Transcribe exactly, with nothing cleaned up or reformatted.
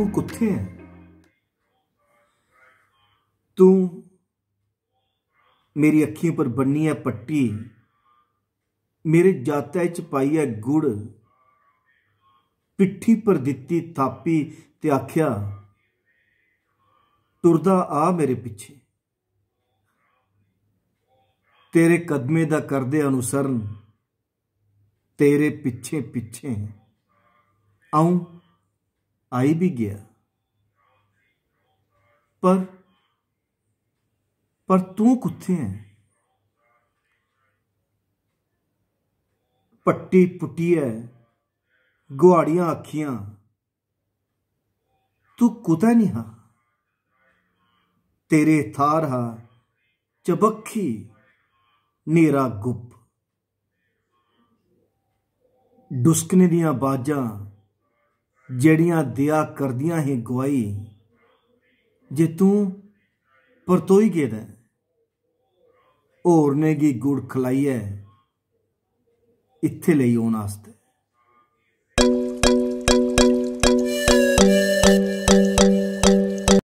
तू कुत्थें ऐ? तू मेरी अक्खीं पर बन्नियै पट्टी, मेरे जातै च पाइयै गुड़, पिट्ठी पर दित्ती थापी ते आखेआ, "टुरदा आ मेरे पिच्छे।" तेरे कदमें दा करदे अनुसरण, तेरे पिच्छें पिच्छें अ'ऊं आई बी गेआ। पर, पर तूं कुत्थें ऐ? पट्टी पुट्टियै गुआड़ियां अक्खियां, तू कुतै निं हा। तेरे थाह्र हा चबक्खी न्हेरा गुप्प। डुसकने दियां बाजां जेह्ड़ियां देआ करदियां ही गुआही जे तूं परतोई गेदा ऐ, होरनें गी गुड़ खलाइयै इत्थै लेई औन आस्तै।